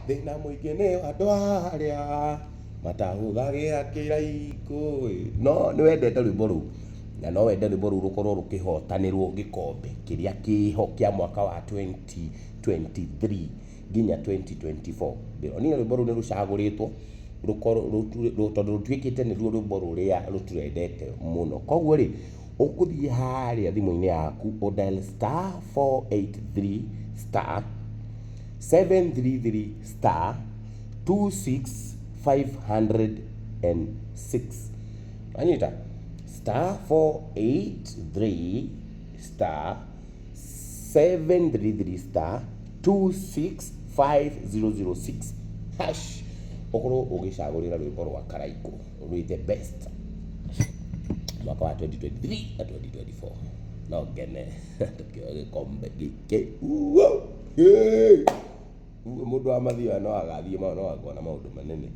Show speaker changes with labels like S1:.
S1: Thĩna mũingĩ nĩ andũ arĩa matahũthagĩra kĩraikũ. No nĩ wendete rwĩmbo rũu na no wende rwĩmbo rũu rũkorwo rũkĩhotanĩrwo gĩkombe kĩrĩa kĩho kĩa mwaka wa 2023 nginya 2024. Ndĩronire rwĩmbo rũu nĩ rũcagũrĩtwo rũkorwo tondũ rũtuĩkĩte nĩruo rwĩmbo rũrĩa rũtrendete mũno. Koguo rĩ, ũkũthiĩ harĩa thimũ-inĩ yaku ũ dial *483 *733 *26506. Wanyita? *483 *733 *265006 hash, ũkorwo ũgĩcagũrĩra rwĩmbo rwa Karaikũ rwĩ the best mwaka wa 2023 na 2024. No ngene tũkĩoya gĩkombe gĩkĩ. Uo! Hey! Mũndũ wa mathioya no agathiĩ no akona maũndũ manene.